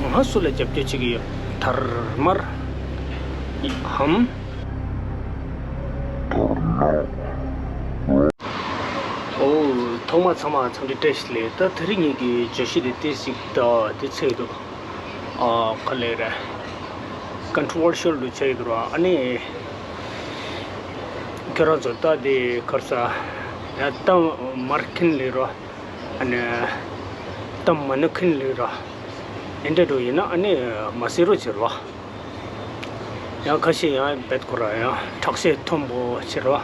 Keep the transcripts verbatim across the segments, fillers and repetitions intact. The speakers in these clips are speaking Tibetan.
ང་སུ་ལ་རྒྱབ་སྐྱོར་བྱེད་ཀྱི་ཡོད། དར་དམར་ཧམ། ཨོ། ཐོག་མ་ཚང་མ་འཚམས་འདྲི་བཀྲ་ཤིས་བདེ་ལེགས། ད་དེ་རིང་ངེད་ཀྱི་བརྗོད་གཞི་དེ་ཏོག་ཙམ་ད་དེ་ཚེ་འདུག་ཨ་ག་ལེ་རེད། ཀོན་ཊོ་ཝར་ཤལ་དུ་ཆགས་ཡོད་ར། ཨ་ནི་ཁྱོད་རང་ཚོ་ད་དེ་གར་ས་ཡ་ད་མར་ཁིན་ལི་ར། ཨ་ནི་ད་མ་ནུ་ཁིན་ལི་ར། ཨེ་འདྲ་འགྲོ་ཡིན་ན་ཨ་ནི་མ་སེ་རོ་བྱེད་ར། ཡང་ཁ་ཤས་ཡང་བེད་ཁོ་ར་ཡང་ཁྲག་ཤེད་མཐོན་པོ་བྱེད་ར།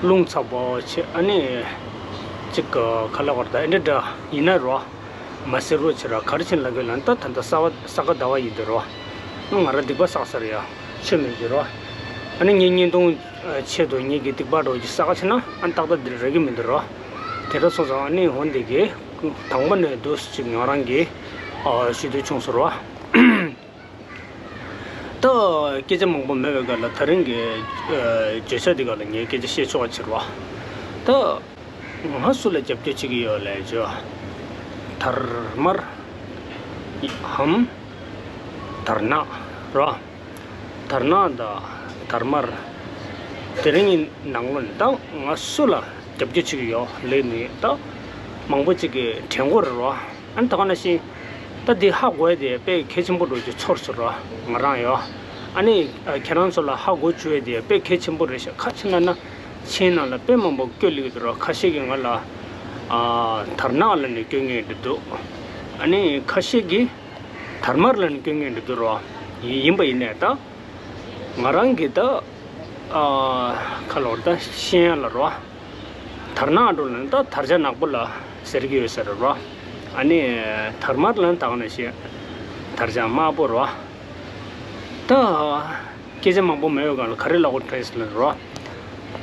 རླུང་ཚ་པོ་བྱེད། ཨ་ནི་ཅིག་ག་ལ་བར་ད་ཨེ་འདྲ་འདྲ་ཡིན་ན་ར། མ་སེར་རོ་ཆེ་ར་གར་ཕྱིན་ལ་གོས་ལ་ད་ད་ལྟ་ས་བ་ས་ག་ཟླ་བ་ཡིན་དུ་རོ། ང་ར་སྡིག་པ་བསགས་ས་རེད་ཡ། ཆོས་མེད་ཀྱི་རོ། ཨ་ནི་ངའི་བརྙན་ཐུང་ཆེད་དུ་ངེད་ཀྱི་སྡིག་པ་འགྲོ་གྱི་ས་ག་ཕྱིན་ན་ཨ་ཏག་ཏག་འདིར་རེག་གི་མི་འདུག་རོ། དེ་འདྲ་སོང་ཙང་ཨ་ནི་འོན་འདི་གི་དང་པོ་ནས་འདུག་ཅིག་ང་རང་གི་ཨ་ཞུ་འདོད་བྱུང་སོང་རོ། ད་སྐད་ཆ་མང་པོ་མེད་པའི་སྐབས་ལ་ད་རིང་གི་ཨ་བརྗོད་བྱ་འདི་སྐབས་ལ་ངས་སྐད་ཆ་བཤད་ཆོག་པ་བྱེད་རོ། ད། ང་སུ་ལ་རྒྱབ་སྐྱོར་བྱེད་ཀྱི་ཡོད་ལས་བརྗོད། དར་དམར་ཧམ། དར་ནག་རོ། དར་ནག་དང་དར་དམར། དེ་རིང་གི་ནང་ལོགས་ནས་ད་ང་སུ་ལ་རྒྱབ་སྐྱོར་བྱེད་ཀྱི་ཡོད་ལས་ནི་ད་མང་པོ་ཅིག་གི་དྲན་གོ་རེད་རོ། ཨ་ནི་ད་ག་ནང་བཞིན་ད་འདི་ཧ་གོ་ཡ་དེ་དཔེ་གལ་ཆེན་པོ་འགྲོ་རྒྱུ་ཚོར་སོང་རོ། ང་རང་ཡོད། ཨ་ནི་ཁྱེད་རང་ཚོ་ལ་ཧ་གོ་བཅུག་ཡ་དེ་དཔེ་གལ་ཆེན་པོ་རེད་ཤག་ཁ་ཕྱིར་ན་ན། མཆན་ནང་ལ་དཔེ་མང་པོ་བཀོད་ལེགས་འདུག་ར། ཁ་ཤས་ཀྱིས་ང་ལ་ཨ་དར་ནག་ལབ་ནས་བཀོད་མཁན་འདྲ་འདུག་ཨ་ནི་ཁ་ཤས་ཀྱིས་དར་དམར་ལབ་ནས་བཀོད་མཁན་འདྲ་འདུག་ར། ཡིན་པ་ཡིན་ནའི་ད་ང་རང་གིས་ད་ཨ་ཁ་ལོར་ད་ཤེས་ཡ་ལ་ར། དར་ནག་འགྲོ་ལབ་ན་ད་དར་ཆ་ནག་པོ་ལ་ཟེར་གྱི་ཡོད་ས་རེད་ར། ཨ་ནི་དར་དམར་ལབ་ན་ད་ག་ནང་བཞིན་དར་ཆ་དམར་པོ་ར། ད། སྐད་ཆ་མང་པོ་མེད་པའི་སྒང་ལ་ག་རེ་ལབ་དགོས་དྲན་སོང་ལབ་རོ།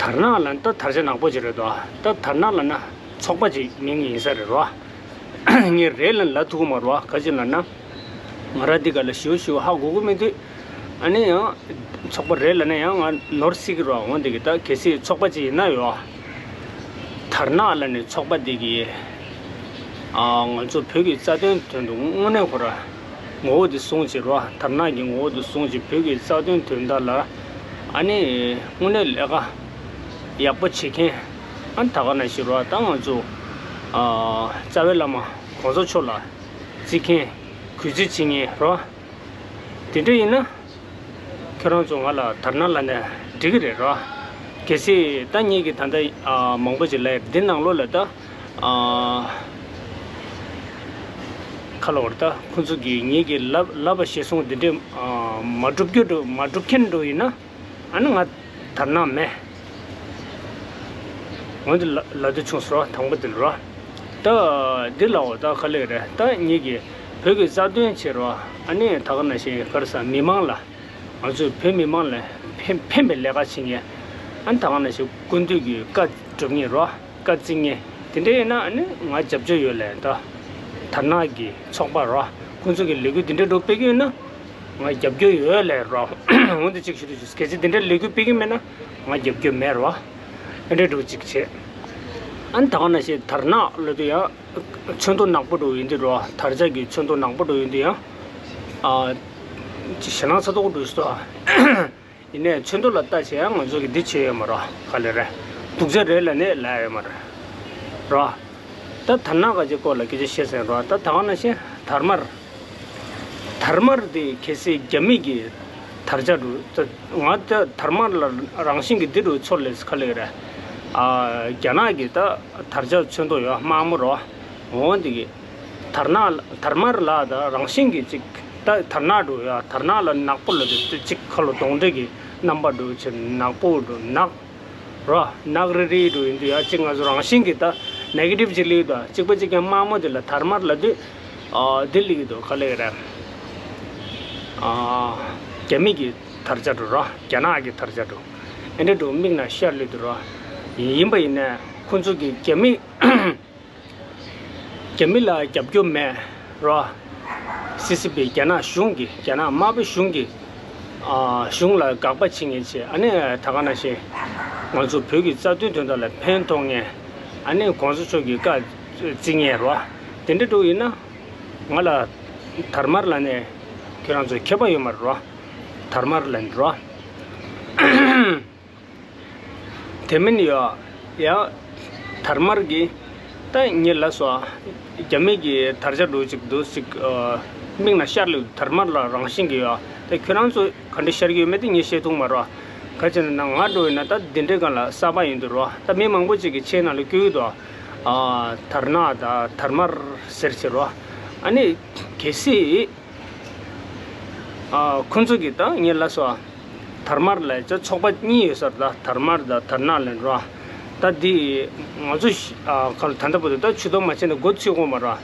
དར་ནག་ལབ་ན་ད་དར་ཆ་ནག་པོ་ཅིག་རེད་དོ། ད་དར་ནག་ལབ་ན་ཚོགས་པ་ཅིག་མིང་ཡིན་ས་རེད་རོ། ངས་རེད་ལབ་ལབ་ཐུབ་ཀྱི་མ་རེད་རོ། ག་ཅི་ལབ་ན། ང་རང་འདི་ག་ལ་ཞིའུ་ཞིའུ་ཧ་གོ་གི་མི་འདུག་ཨ་ནི་ཡང་ཚོགས་པ་རེད་ལབ་ན་ཡང་ང་ནོར་སྲིད་ཀྱི་རོ། འོན་ཏེ་གི་ད་གལ་སྲིད་ཚོགས་པ་ཅིག་ཡིན་ན་ཡོ། དར་ནག་ལབ་ནས་ཚོགས་པ་འདི་གི་ཨ་ང་ཚོ་བོད་ཀྱི་རྩ་དོན་དོན་དུ་དངོས་གནས་ཁོ་ར་ངོ་བོ་དེ་བཟུང་བྱས་རོ། དར་ནག་གི་ངོ་བོ་དེ་བཟུང་བྱས་བོད་ཀྱི་རྩ་དོན་དོན་དག་ལ་ཨ་ནི་དངོས་གནས་ལས་ཀ་ཡག་པོ་བྱེད་མཁན་ཨ་ནི་ད་ག་ནང་བཞིན་རོ། ད་ང་ཚོ་ཨ་རྩ་བའི་བླ་མ་གོང་ས་མཆོག་ལ་བརྩི་མཁན་གུས་བརྩི་བྱེད་མཁན་རོ། དེ་འདྲ་ཡིན་ན། ཁྱོད་རང་ཚོ་ང་ལ་དར་ནག་ལབ་ན་འགྲིག་གི་རེད་རོ། གལ་སྲིད་ད་ངེད་ཀྱིས་ད་ལྟ་ཨ་མང་པོ་ཅིག་ལབ་ཡ་འདི་ནང་ལོགས་ལ་ད་ཨ་ཁ་ལོ་བར་ད་ཁོང་ཚོ་གིས་ངེད་ཀྱིས་ལབ་ལབ་པ་ཞེས་གསུངས་འདི་འདྲས་ཨ་མ་སྒྲུབ་རྒྱུ་འགྲོ་མ་སྒྲུབ་མཁན་འགྲོ་ཡིན་ན་ཨ་ནི་ང་དར་ནག་མེད། འོན་ཏེ་ལ་ལ་དུ་ཆུང་སོ་དང་པོ་དེ་ལ་རོ། ད་འདི་ལའོ་ད་ག་ལེ་རེད། ད་ངེད་ཀྱིས་བོད་ཀྱི་རྩ་དོན་ཆེད་རོ། ཨ་ནི་ད་ག་ནང་བཞིན་ག་རེ་ཟ་མི་མང་ལ། ང་ཚོས་བོད་མི་མང་ལ་ཕན་ཕན་པའི་ལས་ཀ་བྱེད་མཁན། ཨ་ནི་ད་ག་ནང་བཞིན་སྐུ་མདུན་གྱི་བཀའ་སྒྲུབ་མཁན་རོ། བཀའ་བརྩི་མཁན། དེ་འདྲ་ཡིན་ན་ཨ་ནི་ང་རྒྱབ་སྐྱོར་ཡོད་ལབ་ད། དར་ནག་གི་ཚོགས་པ་རོ། ཁོང་ཚོ་གི་ལས་འགུལ་འདི་འདྲ་འགྲོ་སྤེལ་གྱི་ཡོད་ན། ང་རྒྱབ་སྐྱོར་ཡོད་ལབ་རོ། འོན་ཏེ་གཅིག་ཞུ་དུ་ཞུ། གལ་སྲིད་འདི་འདྲ་ལས་འགུལ་སྤེལ་གྱི་མེད་ན་ང་རྒྱབ་སྐྱོར་མེད་རོ། ཨ་འདྲ་འགྲོ་གཅིག་བྱེད། ཨ་ནི་ད་ག་ནང་བཞིན་དར་ནག་ལབ་དུས་ཡང་ཚོན་མདོག་ནག་པོ་འགྲོ་ཡིན་དུས་རོ། དར་ཆ་གི་ཚོན་མདོག་ནག་པོ་འགྲོ་ཡིན་དུས་ཡང་ཨ་ཅི་ཞེ་སྣང་ཚ་མདོག་འགྲོ་སོ། ཡིན་ནའི་ཚོན་མདོག་ལ་ལྟ་བྱས་ཡང་ང་ཚོ་གི་འདི་བྱས་ཡོད་མ་རོ། ག་ལེ་རེད། སྡུག་ཅག་རེད་ལབ་ནས་ལབ་ཡོད་མ་རེད་རོ། ད་དར་ནག་ག་ཅིག་སྐོར་ལ་སྐད་ཆ་བཤད་ཟིན་རོ། ད་ད་ག་ནང་བཞིན་དར་དམར། དར་དམར་དེ་གལ་སྲིད་རྒྱ་མི་གི་དར་ཆ་འདྲ། ད་ང་ད་དར་དམར་ལ་རང་བཞིན་གྱི་འདི་འདྲ་ཚོར་ལས་ག་ལེ་རེད། ཨ་རྒྱ་ནག་གི་ད་དར་ཆ་ཚོན་མདོག་ཡོད་དམར་མོ་རོ། འོ་འདི་གི་དར་ནག་དར་དམར་ལ་ད་རང་བཞིན་གྱི་ཅིག་ད་དར་ནག་འདྲ་ཡ། དར་ནག་ལ་ནག་པོ་ལ་དེ་ཅིག་ཁ་ལོ་གདོང་འདྲེ་གི་རྣམ་པ་འདྲ་ཅིག་ནག་པོ་འདྲ་ནག་རོ། ནག་རི་རི་འདྲ་ཡིན་དུས་ཡ་གཅིག་ང་ཚོ་རང་བཞིན་གྱི་ད་ནེ་གེ་ཊིབ་ཅིག་སླེབས་འདུག་གཅིག་པ་གཅིག་རྐྱང་དམར་མོ་དེ་ལ་དར་དམར་ལབ་དུས་ཨ་དེ་སླེབས་འདུག་ག་ལེ་རེད། ཨ་རྒྱ་མི་གི་དར་ཆ་འདྲ་རོ། རྒྱ་ནག་གི་དར་ཆ་འདྲ། ཨེ་འདྲ་འདྲ་མིག་ནང་ཤར་སླེབས་འདུག་རོ། ཡིན་པ་ཡིན་ནའི་ཁོང་ཚོ་གི་རྒྱ་མི། རྒྱ་མི་ལ་རྒྱབ་སྐྱོར་མེད་རོ། སི་སི་པི་རྒྱ་ནག་གཞུང་གིས་རྒྱ་ནག་དམར་པོའི་གཞུང་གིས་ཨ་གཞུང་ལ་དགག་པ་བྱེད་མཁན་བྱས། ཨ་ནི་ད་ག་ནང་བཞིན་ང་ཚོ་བོད་ཀྱི་རྩ་དོན་དོན་དག་ལ་ཕན་ཐོགས་མཁན། ཨ་ནི་གོང་ས་མཆོག་གི་བཀའ་བརྩི་མཁན་རོ། དེ་འདྲ་འདྲ་ཡིན་ན་ང་ལ་ དར་དམར་ལབ་ནས་ཁྱོད་རང་ཚོ་མཁས་པ་ཡོད་མ་རེད་རོ། དར་དམར་ལབ་ནས་རོ། དེ་མིན་ཡོད། ཡང་དར་དམར་གྱི་ད་ངས་ལབ་སོང་། རྒྱ་མི་གི་དར་ཆ་འདྲ་ཅིག་འདུག་ཅིག་ཨ། མིག་ནང་ཤར་ལུགས་དར་དམར་ལ་རང་བཞིན་གྱི་ཡོད། ད་ཁྱོད་རང་ཚོ་ག་འདྲ་ཤར་གྱི་ཡོད་མེད་དེ་ངས་བཤད་ཐུབ་མ་རེད། ག་ཅི་ན་ང་འདྲ་ཡིན་ན་ད་འདི་འདྲའི་སྒང་ལ་གསར་པ་ཡིན་འདུག་རོ། ད་མི་མང་པོ་ཅིག་གིས་ཆེ་ནང་ལ་བསྐྱོད་ཀྱི་འདུག་ཨ། དར་ནག་དང་དར་དམར་ཟེར་ཕྱིར་རོ། ཨ་ནི་གལ་སྲིད། ཨ། ཁོང་ཚོ་གིས་ད་ངས་ལབ་སོང་། དར་དམར་ལ་ཅིག་ཚོགས་པ་གཉིས་ཡོད་ས་རེད། ད་དར་དམར་དང་དར་ནག་ལབ་རོ། ད་འདི་ང་ཚོ་ཤི། ཨ། ག་ལ་ད་ལྟ་བར་དུ་ད་ཇུས་གཏོགས་མ་བྱས་ནས་འགོ་ཚུགས་ཀྱི་ཡོད་མ་རེད།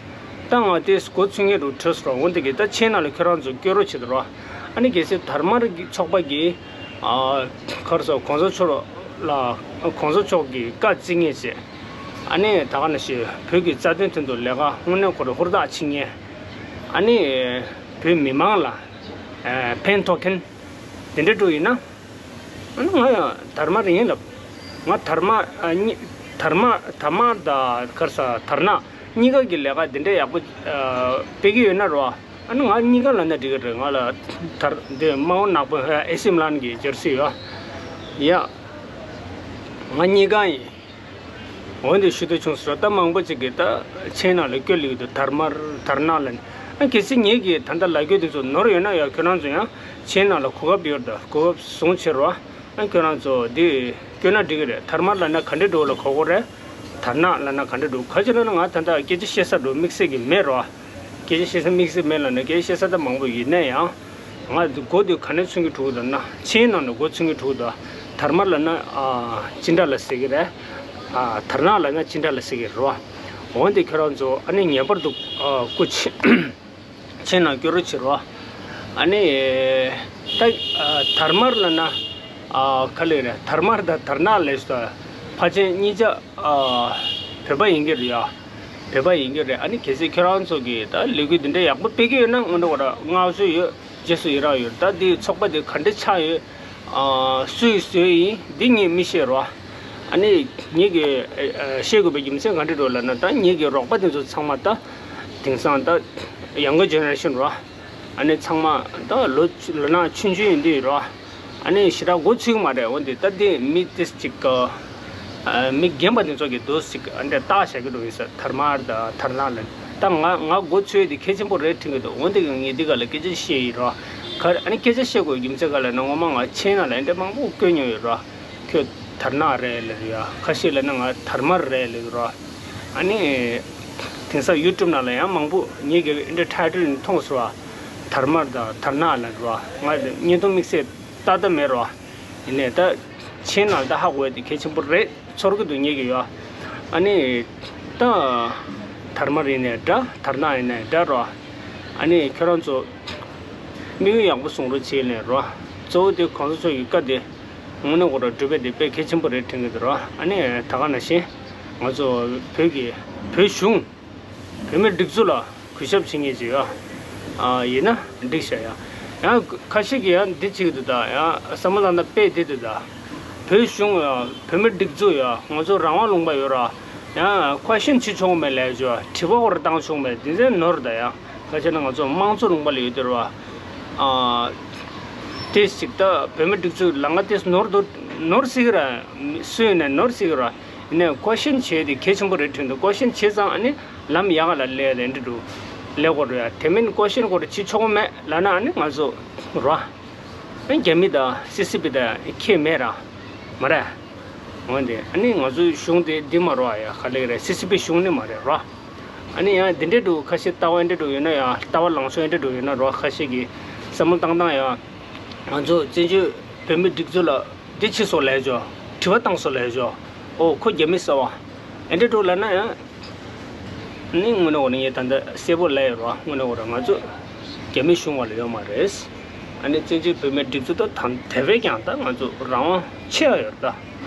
ད་ང་དེ་འགོ་ཚུགས་མཁན་རུ་གྲོས་སོང་། འོན་ཏེ་གི་ད་ཆེ་ནང་ལ་ཁྱོད་རང་ཚོ་བསྐྱོད་རོགས་བྱེད་དོ་རོ། ཨ་ནི་གལ་སྲིད་དར་དམར་གྱི་ཚོགས་པ་གིས། ཨ། ག་རེ་ཟེར། གོང་ས་མཆོག་ལ། གོང་ས་མཆོག་གི་བཀའ་བརྩི་མཁན་བྱས། ཨ་ནི་ད་ག་ནང་བཞིན་བོད་ཀྱི་རྩ་དོན་དོན་དུ་ལས་ཀ་དངོས་གནས་ཁོ་རང་ཧུར་ཐག་བྱེད་མཁན། ཨ་ནི་བོད་མི་མང་ལ། ཨ། ཕན་ཐོགས་མཁན་དེ་འདྲ་འདྲ་ཡིན་ན། ཨ་ནི་ང་ཡང་དར་དམར་ཡིན་ལབ། ང་དར་དམར། ཨ། གཉིས། དར་དམར། དར་དམར་དང་ག་རེ་ཟེར། དར་ནག་གཉིས་ཀ་གི་ལས་ཀ་འདི་འདྲ་ཡག་པོ། ཨ། སྤེལ་གྱི་ཡོད་ན་རོ། ཨ་ནི་ང་གཉིས་ཀ་ལབ་ན་འགྲིག་གི་རེད། ང་ལ་དར་འདི་དམར་པོ་ནག་པོ་ཨེ་སི་མི་ལན་གྱི་ཇར་སི་ཡོད། ཡ། ང་གཉིས་ཀ་ཡིན། འོན་ཏེ་ཞུ་འདོད་བྱུང་ཟེར་བ། ད་མང་པོ་ཅིག་གིས་ད་ཆེ་ནང་ལ་བསྐྱོད་ལེགས་འདུག་དར་དམར་དར་ནག་ལ་ནི། ཨ། གལ་སྲིད་ངེད་ཀྱིས་ད་ལྟ་ལབ་རྒྱུ་དེ་ཚོ་ནོར་ཡོད་ན་ཡང་ཁྱོད་རང་ཚོ་ཡང་ཆེ་ནང་ལ་གོ་སྐབས་ཡོད་ད། གོ་སྐབས་བཟུང་ཕྱིར་རོ། ཨ། ཁྱོད་རང་ཚོ་འདི་བསྐྱོད་ན་འགྲིག་གི་རེད། དར་དམར་ལབ་ན་ག་འདྲའི་འགྲོ་ལ་གོ་གོ་རེད། དར་ནག་ལབ་ན་ག་འདྲ་འགྲོ། ག་ཅི་ལབ་ན་ང་ད་ལྟ་སྐད་ཆ་བཤད་ས་འགྲོ་དམིགས་བསལ་གྱི་མེད་རོ། སྐད་ཆ་བཤད་ས་དམིགས་བསལ་མེད་ལབ་ན་སྐད་ཆ་བཤད་ས་ད་མང་པོ་ཡིན་ན་ཡང་། ང་འདི་འགོ་འདི་ག་ནས་ཚུགས་ཀྱི་འགྲོ་གི་འདུག་ན། ཆེ་ནང་ནས་འགོ་ཚུགས་ཀྱི་འགྲོ་གི་འདུག་དར་དམར་ལབ་ན། ཨ། ཅི་འདྲ་ལ་ཟེར་གི་རེད། ཨ། དར་ནག་ལབ་ན་ཅི་འདྲ་ལ་ཟེར་གི་རེད་བ། འོན་ཏེ་ཁྱོད་རང་ཚོ་ཨ་ནི་ངེས་པར་དུ། ཨ། སྐུ་མཁྱེན། ཆེ་ནང་བསྐྱོད་རོགས་བྱེད་རོགས། ཨ་ནི། ད། ཨ། དར་དམར་ལབ་ན། ཨ། ག་ལེ་རེད། དར་དམར་དང་དར་ནག་ལབ་སོ། ཕལ་ཆེར་གཉིས་ཆ། ཨ། བོད་པ་ཡིན་གྱི་རེད་ཡ། བོད་པ་ཡིན་གྱི་རེད། ཨ་ནི་གལ་སྲིད་ཁྱོད་རང་ཚོ་གིས་ད་ལས་འགུལ་འདི་འདྲ་ཡག་པོ་སྤེལ་གྱི་ཡོད་ན་དངོས་གནས་ཁོ་རང་བསྔགས་བརྗོད་ཡོད། རྗེས་སུ་ཡི་རང་ཡོད། ད་འདི་ཚོགས་པ་འདི་ག་འདྲ་ཆགས་ཡོད། ཨ། སུས་བཟོས་ཡིན་འདི་ངས་མི་ཤེས་རོ། ཨ་ནི་ངེད་ཀྱིས། ཨ། ཤེས་དགོས་པའི་རྒྱུ་མཚན་ག་འདྲ་འགྲོ་ལབ་ན། ད་ངེད་ཀྱི་རོགས་པ་དེ་ཚོ་ཚང་མ་ད་དེང་སང་ད་ཡང་གི་ཇེ་ནེ་རེ་ཤན་རོ། ཨ་ནི་ཚང་མ་ད་ལོ་ལོ་ན་ཆུང་ཆུང་ཡིན་དུས་རོ། ཨ་ནི་ཞེ་དྲག་འགོ་ཚུགས་མ་རེད། འོན་ཏེ་ད་འདི་མི་ཏིས་ཅིག་ཨ། མི་རྒན་པ་དེ་ཚོ་གི་འདུག་ཅིག་ཨ་འདྲ་བཏགས་བཞག་གི་འདུག་ཡིན་ས། དར་དམར་དང་དར་ནག་ལ། ད་ང་ང་འགོ་ཚུགས་དེ་གལ་ཆེན་པོ་རེད་དྲན་གི་འདུག་འོན་ཏེ་ངས་འདི་ག་ལ་སྐད་ཆ་བཤད་ཡིན་རོ། ག་རེ། ཨ་ནི་སྐད་ཆ་བཤད་དགོས་རྒྱུ་མཚན་ག་ལ་ན། ངོ་མ་ང་ཆེ་ནང་ལ་འདྲ་མང་པོ་བསྐྱོད་མྱོང་ཡོད་རོ། ཁྱོད་དར་ནག་རེད་ལབ་ཡ། ཁ་ཤས་ལ་ན་ང་དར་དམར་རེད་ལབ་རོ། ཨ་ནི་དེང་སང་ཡུ་ཊུབ་ནང་ལ་ཡང་མང་པོ་ངེད་ཀྱི་འདྲ་ཊའི་ཊལ་མཐོང་སོང་བ། དར་དམར་དང་དར་ནག་ལབ་རོ། ང་བརྙན་ཐུང་དམིགས་བསལ་ལྟ་ལྟ་མེད་རོ། ཡིན་ནའི་ད་ཆེ་ནང་ད་ཧ་གོ་ཡ་དེ་གལ་ཆེན་པོ་རེད་ཚོར་གི་འདུག་ངེད་ཀྱི་ཡོ། ཨ་ནི་ད་དར་དམར་ཡིན་ནའི་འདྲ། དར་ནག་ཡིན་ནའི་འདྲ་རོ། ཨ་ནི་ཁྱོད་རང་ཚོ་དམིགས་ཡུལ་ཡག་པོ་བཟུང་རོགས་བྱེད་ལེན་རོ། གཙོ་བོ་དེ་གོང་ས་མཆོག་གི་བཀའ་དེ་དངོས་གནས་ཁོ་རང་སྒྲུབ་པ་དེ་དཔེ་གལ་ཆེན་པོ་རེད་དྲན་གྱི་འདུག་རོ། ཨ་ནི་ད་ག་ནང་བཞིན་ང་ཚོ་བོད་ཀྱི་བོད་གཞུང་བོད་མིའི་སྒྲིག་འཛུགས་ལ་གུས་ཞབས་བྱེད་མཁན་ཅིག་ཡོད། ཨ། ཡིན་ན་འགྲིག་ཤག་ཡ། ཡང་ཁ་ཤས་ཀྱིས་ཡང་འདི་བྱེད་ཀྱི་འདུག་ད། ཡང་བསམ་བློ་བཏང་ན་དཔེ་འདི་འདུག་ད། བོད་གཞུང་ཡ། བོད་མིའི་སྒྲིག་འཛུགས་ཡ། ང་ཚོ་རང་དབང་ལུང་པ་ཡོད་ར། ཡང་ཁོ་ཤེན་བྱེད་ཆོག་མེད་ལས་ཆོག་དྲི་བ་ཁོ་ར་བཏང་ཆོག་མེད། འདི་ཚོ་ནོར་ད་ཡ། ཁ་ཤས་ན་ང་ཚོ་དམངས་གཙོ་ལུང་པ་ལ་ཡོད་དེ་ར། ཨ། དེ་ཞིག་ད་བོད་མིའི་སྒྲིག་འཛུགས་ལམ་ཁ་དེ་ནོར་འདུག་ནོར་སྲིད་ཀྱི་ར། སུ་ཡིན་ནའི་ནོར་སྲིད་ཀྱི་ར། ཡིན་ནའི་ཀོ་ཤེན་བྱས་དེ་གལ་ཆེན་པོ་རེད་དྲན་འདུག་ཀོ་ཤེན་བྱས་ཙང་ཨ་ནི་ལམ་ཡག་ག་ལ་སླེབས་ཡ་དེ་འདྲ་འདུག་ལེགས་པོ་རེད་ཡ། དེ་མིན་ཀོ་ཤེན་ཁོ་ར་བྱེད་ཆོག་གི་མེད་ལབ་ན་ཨ་ནི་ང་ཚོ་ར། ཨ། རྒྱ་མི་དང་སི་སི་པི་དང་ཁྱད་མེད་ར། མ་རེད། འོན་ཏེ་ཨ་ནི་ང་ཚོའི་གཞུང་དེ་འདི་མ་རོ་ཡ། ག་ལེགས་རེད། སི་སི་པི་གཞུང་ནི་མ་རེད་ར། ཨ་ནི་ཡང་འདི་འདྲའི་འདུག་ཁ་ཤས་ལྟ་བ་འདི་འདྲ་ཡོད་ན་ཡང་། ལྟ་བ་ལངས་ཕྱོགས་འདི་འདྲ་ཡོད་ན་རོ། ཁ་ཤས་ཀྱིས་བསམ་བློ་བཏང་སྟངས་ཡང་། ང་ཚོ་བཙན་བྱོལ་བོད་མིའི་སྒྲིག་འཛུགས་ལ་འདི་བྱས་སོང་ལབ་ཆོག་དྲི་བ་བཏང་སོང་ལབ་ཆོག་ཨོ་ཁོ་རྒྱ་མི་ཟེར་བ། ཨེ་འདྲ་འགྲོ་ལབ་ན་ཡང་། ནི་དངོས་གནས་འོ་ན་ངས་ད་ལྟ་གསལ་པོ་ལབ་ཡོད་རོ། དངོས་གནས་འོ་ན་ང་ཚོ་རྒྱ་མི་གཞུང་བ་ལ་ཡོད་མ་རེད། ཨ་ནི་བཙན་བྱོལ་བོད་མིའི་སྒྲིག་འཛུགས་ད་ད་དེ་བས་ཀྱང་ད་ང་ཚོ་རང་དབང་ཆེ་བ་ཡོད་རེད་ད།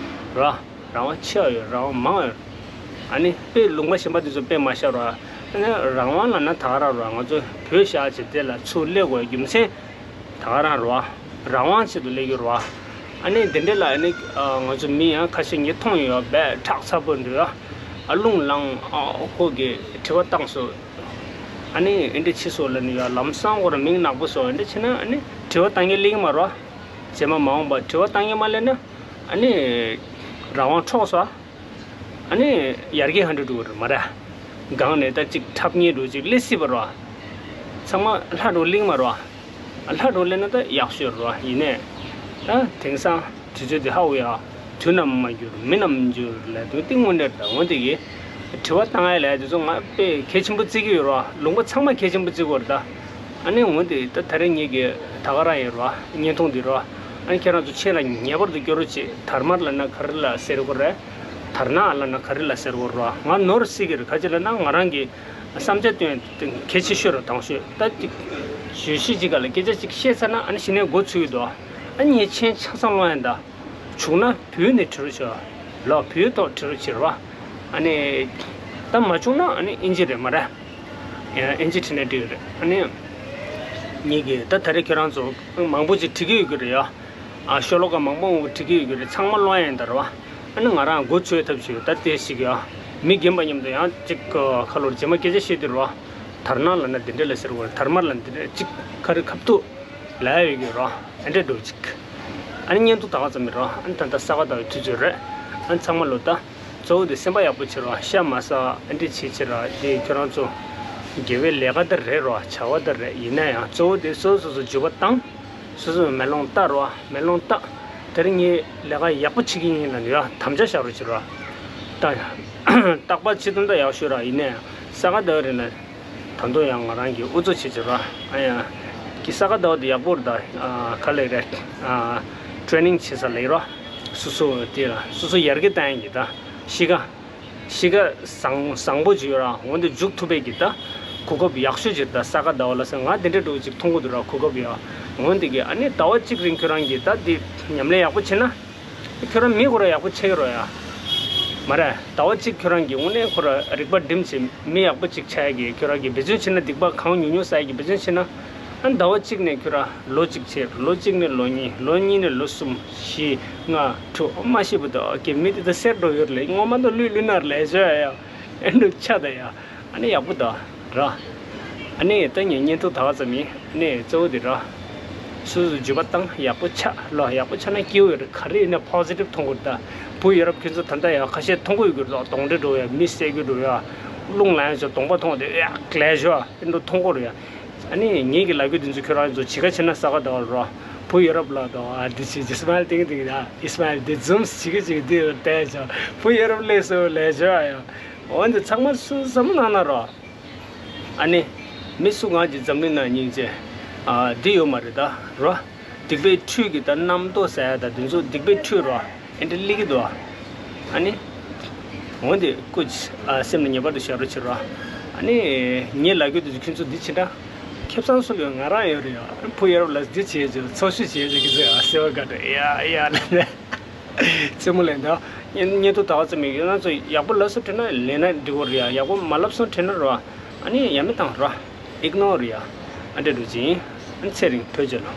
ར། རང་དབང་ཆེ་བ་ཡོད། རང་དབང་མང་བ་ཡོད། ཨ་ནི་དཔེ་ལུང་པ་གཞན་པ་དེ་ཚོ་དཔེ་མ་བཞག་རོགས། ཨ་ནི་རང་དབང་ལབ་ན་ད་ག་རང་རོགས། ང་ཚོ་བོད་ཤར་ཆེ་དེ་ལ་ཚུར་སླེབས་དགོས་རྒྱུ་མཚན་ད་ག་རང་རོགས། རང་དབང་ཆེད་དུ་སླེབས་ཀྱི་རོགས། ཨ་ནི་དེ་འདྲ་ལ་ཨ་ནི་ང་ཚོ་མི་ཡང་ཁ་ཤས་ངས་མཐོང་ཡོད། དཔེ་ཁྲག་ཚ་པོ་འདུག་ཨ། རླུང་ལངས། ཨ། ཁོ་གིས་དྲི་བ་བཏང་སོང་། ཨ་ནི་ཨེ་འདྲ་ཕྱི་སོ་ལ་ནི་ཡ་ལམ་སང་ཁོ་ར་མིང་ནག་པོ་སོ་ཨེ་འདྲ་ཕྱི་ན་ཨ་ནི་དྲི་བ་བཏང་ངེས་ལེགས་མ་རོ། རྗེས་མ་མ་འོངས་པ་དྲི་བ་བཏང་ངེས་མ་ལེན་ན་ཨ་ནི་རང་དབང་འཕྲོག་སོ། ཨ་ནི་ཡར་རྒྱས་ཧ་འདྲ་འགྲོ་གི་རེད་མ་རེད། སྒང་ནས་ད་ཅིག་འཁྲབ་ངེས་འགྲོ་ཅིག་ལས་སྲིད་པ་རོ། ཚང་མ་ལྷ་འགྲོ་ལེགས་མ་རོ། ལྷ་འགྲོ་ལེན་ན་ད་ཡག་ཤོས་རོ་ཡིན་ནས། ད་དེང་སང་དུས་ཚོད་འདི་ཧ་འུ་ཡ། དུས་ནམ་མ་འགྱུར་མི་ནམ་འགྱུར་ལས་དོན་གཏིང་ངོ་འདྲ་ད་འོན་ཏེ་གི། དྲི་བ་བཏང་ཡ་ལས་དེ་ཚོ་ང་དཔེ་གལ་ཆེན་པོ་བརྩི་གི་ཡོད་རོ། ལུང་པ་ཚང་མ་གལ་ཆེན་པོ་བརྩི་གི་ཡོད་རེད་ད། ཨ་ནི་འོན་ཏེ་ད་ད་རེས་ངེད་ཀྱི་ད་ག་རང་ཡོད་རོ། བརྙན་ཐུང་འདི་རོ། ཨ་ནི་ཁྱེད་རང་ཚོ་ཆེད་ལ་ངེས་པར་དུ་སྐྱོར་རོགས་བྱེད། དར་དམར་ལབ་ན་ག་རེ་ལ་ཟེར་དགོས་རེད། དར་ནག་ལབ་ན་ག་རེ་ལ་ཟེར་དགོས་རོ། ང་ནོར་སྲིད་ཀྱི་རེད། ག་ཅི་ལབ་ན་ང་རང་གི་བསམ་འཆར་བཏོན་གལ་ཆེ་ཤོས་རེད། དང་ཤོས་ད་ཅིག་བརྗོད་གཞི་ཅིག་ག་ལ་སྐད་ཆ་ཅིག་བཤད་ཚར་ན་ཨ་ནི་གཞི་ནས་འགོ་ཚུགས་ཀྱི་འདུག་ཨ་ནི་ངས་མཆན་ཆ་ཚང་ཀློག་ཡིན་ད། བྱུང་ན་བོད་ནས་བྲི་རོགས་བྱེད་ལ། བོད་ཐོག་བྲི་རོགས་བྱེད་རོགས། ཨ་ནི་ད་མ་བྱུང་ན་ཨ་ནི་ཨིན་ཇི་རེད་མ་རེད། ཨིན་ཇི་བྲིས་ན་འགྲིག་གི་རེད། ཨ་ནི་ངེད་ཀྱི་ད་ད་རེས་ཁྱོད་རང་ཚོ་མང་པོ་ཅིག་བྲི་གི་ཡོད་ཀྱི་རེད་ཡ། ཨ་ཤོ་ལོ་ཀ་མང་པོ་འོང་བྲི་གི་ཡོད་ཀྱི་རེད། ཚང་མ་ཀློག་ཡ་ཡིན་ད་རེད་བ། ཨ་ནི་ང་རང་འགོ་ཚུགས་ཐབས་བྱེད་ད་ལྟའི་ཞིག་ཡ། མི་རྒན་པ་མཉམ་དུ་ཡང་ཅིག་ཁ་ལོར་རྗེས་མ་སྐད་ཆ་བཤད་དུས་རེད་བ། དར་ནག་ལབ་ན་འདི་འདྲ་ལ་ཟེར་བ། དར་དམར་ལབ་ན་འདི་འདྲ་ཅིག་ཁ་རི་ཁ་ཐུག་ལབ་ཡ་ཡོད་ཀྱི་རེད་བ། ཨ་འདྲ་འགྲོ་ཅིག་ཨ་ནི་བརྙན་ཐུང་ད་ག་ཙམ་མི་རེད་བ། ཨ་ནི་ད་ལྟ་ས་ག་ཟླ་བའི་དུས་ཚོད་རེད། ཨ་ནི་ཚང་མ་ལོ་ད། གཙོ་བོ་དེ་སེམས་པ་ཡག་པོ་བྱེད་རོགས། ཤ་མ་ཟ་ཨ་འདྲ་བྱེད་བྱེད་ར། དེ་ཁྱོད་རང་ཚོ་དགེ་བའི་ལས་ཀ་དེ་རེད་རོགས། བྱ་བ་དེ་རེད། ཡིན་ན་ཡང་གཙོ་བོ་དེ་སོ་སོ་སོ་འཇུ་བ་བཏང་། སོ་སོ་མེ་ལོང་ལྟ་རོགས། མེ་ལོང་ལྟ། དེ་རིང་ངས་ལས་ཀ་ཡག་པོ་བྱེད་ཀྱི་ཡིན་ལ་ཡ་དམ་བཅའ་བཞག་རོགས་བྱེད་རོགས། ད་རྟག་པར་བྱེད་དུས་ད་ཡག་ཤོས་ར། ཡིན་ན་ཡང་ས་ག་ཟླ་བ་རིང་ལ་ད་དུང་ཡང་ང་རང་གིས་ཨུ་ཚུགས་བྱེད་བྱེད་རོགས། ཨ་ཡ། གི་ས་ག་ཟླ་བ་དེ་ཡག་པོ་རེད་ད། ཨ་ག་ལེ་རེད། ཨ་ཊེ་རེ་ནིང་བྱེད་ས་ལེགས་རོགས། སོ་སོ་དེ་ལ་སོ་སོ་ཡར་རྒྱས་བཏང་ཡ་གི་ད་གཤིས་ཀ་གཤིས་ཀ་བཟང་བཟང་པོ་ཅིག་ཡོད་ར། འོན་ཏེ་འཇུག་ཐུབ་པའི་གི་ད་གོ་སྐབས་ཡག་ཤོས་ཅིག་ད་ས་ག་ཟླ་བ་ལ་ཟེར་ང་དེ་འདྲ་འགྲོ་ཅིག་མཐོང་གི་འདུག་ར། གོ་སྐབས་ཡ། འོན་ཏེ་གི་ཨ་ནི་ཟླ་བ་གཅིག་རིང་ཁྱོད་རང་གི་ད་དེ་ཉམས་ལེན་ཡག་པོ་བྱེད་ན། ཁྱོད་རང་མི་ཁོ་ར་ཡག་པོ་ཆགས་ཀྱི་རོ་ཡ། མ་རེད། ཟླ་བ་གཅིག་ཁྱོད་རང་གི་དངོས་གནས་ཁོ་ར་རིག་པ་སྒྲིམ་བྱས་མི་ཡག་པོ་ཅིག་ཆགས་ཡ་གི་ཁྱོད་རང་གི་འབད་བརྩོན་བྱེད་ན། སྡིག་པ་གང་ཉུང་ཉུང་བསགས་ཡ་གི་འབད་བརྩོན་བྱེད་ན། ཨ་ཟླ་བ་གཅིག་ནས་ཁྱོད་རང་ལོ་གཅིག་བྱས། ལོ་གཅིག་ནས་ལོ་གཉིས། ལོ་གཉིས་ནས་ལོ་གསུམ། བཞི། ལྔ། དྲུག་མ་ཤེས་པ་དང་གི་མི་དེ་ད་སེར་འགྲོ་ཡོད་རེད། སྔོན་མ་ད་ལུས་ལུས་ནར་ལས་བྱོས་ཡ། ཨེ་འགྲོ་ཆ་ད་ཡ། ཨ་ནི་ཡག་པོ་ད་ར། ཨ་ནི་ད་ངས་བརྙན་ཐུང་ད་ག་ཙམ་ཡིན། ཨ་ནི་གཙོ་བོ་དེ་ར། སོ་སོ་འཇུ་བ་བཏང་ཡག་པོ་ཆགས་ལོ། ཡག་པོ་ཆགས་ན་སྐྱིད་པོ་ཡོད་རེད། ག་རེ་ཡིན་ན་པོ་སི་ཊིབ་མཐོང་དགོས་རེད་ད། བུ་ཡ་རབས་ཁྱོད་ཚོ་ད་ལྟ་ཡང་ཁ་ཤས་མཐོང་གི་ཡོད་ཀྱི་རེད། གདོན་འདྲེ་འགྲོ་ཡ། མི་བསད་རྒྱུ་འགྲོ་ཡ། རླུང་ལངས་ཡ་ཚོ་གདོང་པ་མཐོང་དེ་ཡག་ལས་ཞོ་ཨེ་འགྲོ་མཐོང་གི་རེད་ཡ། ཨ་ནི་ངེད་ཀྱི་ལབ་རྒྱུ་དེ་ཚོ་ཁྱོད་རང་ཚོ་བྱེད་ཁ་བྱེད་ན་ས་ག་ཟླ་བ་ར། བུ་ཡ་རབས་ལ་དང་ཨ་འདི་བྱེད་ཀྱི་སི་མའི་ལི་ཏིང་ཏིང་ཡ། ཨི་སི་མའི་ལི་འདི་ཛུམ་བྱེད་ཀྱི་བྱེད་ཀྱི་འདི་བལྟས་ཆོག་བུ་ཡ་རབས་ལས་སོ་ལས་ཆོག་ཡ། འོན་ཏེ་ཚང་མ་སུ་བསམ་བློ་གནང་ན་རོགས། ཨ་ནི། མི་སུ་ང་གཅིག་འཛམ་གླིང་ན་སྙིང་རྗེ། ཨ་འདི་ཡོད་མ་རེད་ད་རོ། སྡིག་པའི་ཁྲུས་ཀྱི་ད་རྣམ་རྟོག་ཟེར་ཡ་ད་དེ་ཚོ་སྡིག་པའི་ཁྲུས་རོ། ཨེ་འདྲ་སླེབས་ཀྱི་འདུག་ཨ་ནི། འོན་ཏེ་སྐུ་མཁྱེན་ཨ་སེམས་ལ་ངེས་པར་དུ་བཞག་རོགས་བྱེད་རོགས། ཨ་ནི། ངས་ལབ་རྒྱུ་དེ་ཚོ་ཁྱོད་ཚོ་འདི་བྱེད་འདྲ། ཁེ་བཟང་སུ་ལ་ཡོད། ང་རང་ཡོད་རེད་ཡ། བུ་ཡ་རབས་ལ་འདི་བྱེད་ཅིག་ཚོགས་ཞུགས་བྱེད་ཅིག་གི་ཟེར་ཡ། སེ་བ་དགའ་འདྲ་ཡ་ཡ་ལ་ནས། རྩེད་མོ་ལེན་ད། བརྙན་ཐུང་ད་ག་ཙམ་མེད་ཀྱི། ང་ཚོ་ཡག་པོ་ལབ་སོང་དྲན་ན་ལེན་ན་འགྲིག་གི་རེད་ཡ། ཡག་པོ་མ་ལབ་སོང་དྲན་ན་རོ། ཨ་ནི་ཡ་མེད་བཏང་རོ། ཨིག་ནོར་རེད་ཡ། ཨ་འདྲ་འགྲོ་ཅིང་། ཨ་ནི་ཚེ་རིང་བོད་རྒྱལ་ལོ།